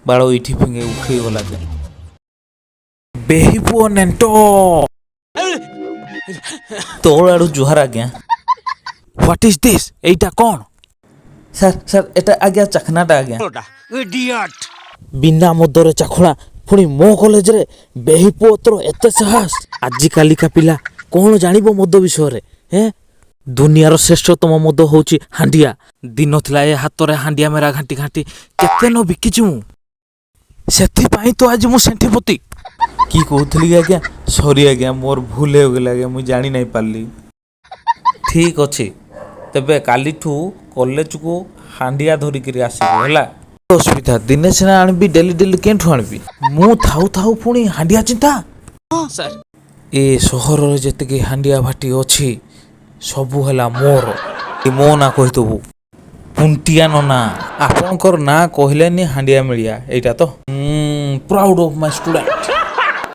ବାଳ ଏଇଠି ଫିଙ୍ଗେ ଉଠେଇଗଲା ଯେ। ବେହି ପୁଅ ନେଣ୍ଟ, ତୋଳ ଆଡ଼ୁ ଜୁହାର ଆଜ୍ଞା। What is this? ଏଇଟା କ'ଣ? ସାର୍, ସାର୍, ଏଟା ଆଜ୍ଞା ଚାଖନାଟା ଆଜ୍ଞା। ଇଡିଅଟ୍। ବିନା ମଦରେ ଚାଖଣା, ପୁଣି ମୋ କଲେଜରେ। ବେହି ପୁଅ, ତୋର ଏତେ ସାହସ? ଆଜିକାଲିକା ପିଲା କ'ଣ ଜାଣିବ ମଦ ବିଷୟରେ? ହେଁ, ଦୁନିଆର ଶ୍ରେଷ୍ଠତମ ମଦ ହଉଛି ହାଣ୍ଡିଆ। ଦିନ ଥିଲା, ଏ ହାତରେ ହାଣ୍ଡିଆ ମେରା ଘାଣ୍ଟି ଘାଣ୍ଟି କେତେ ନ ବିକିଛି ମୁଁ। ସେଥିପାଇଁ ତ ଆଜି ମୁଁ ସେଠିପତି। କି କହୁଥିଲି କି ଆଜ୍ଞା, ସରି ଆଜ୍ଞା, ମୋର ଭୁଲ ହେଇଗଲା ଆଜ୍ଞା, ମୁଁ ଜାଣି ନାଇଁ ପାରିଲି। ଠିକ୍ ଅଛି, ତେବେ କାଲିଠୁ କଲେଜକୁ ହାଣ୍ଡିଆ ଧରିକିରି ଆସିବୁ, ହେଲା? ଅସୁବିଧା, ଦିନେ ସିନା ଆଣିବି, ଡେଲି ଡେଲି କେଉଁଠୁ ଆଣିବି? ମୁଁ ଥାଉ ଥାଉ ପୁଣି ହାଣ୍ଡିଆ ଚିନ୍ତା। ସାର୍। ଏ ସହରରେ ଯେତିକି ହାଣ୍ଡିଆ ଭାଟି ଅଛି, ସବୁ ହେଲା ମୋର। ଏ ମୋ ନାଁ କହିଦେବୁ, ପୁଣ୍ଟିଆ ନନା। ଆପଣଙ୍କର ନାଁ କହିଲେନି, ହାଣ୍ଡିଆ ମିଳିଆ ଏଇଟା ତ। Proud of my student.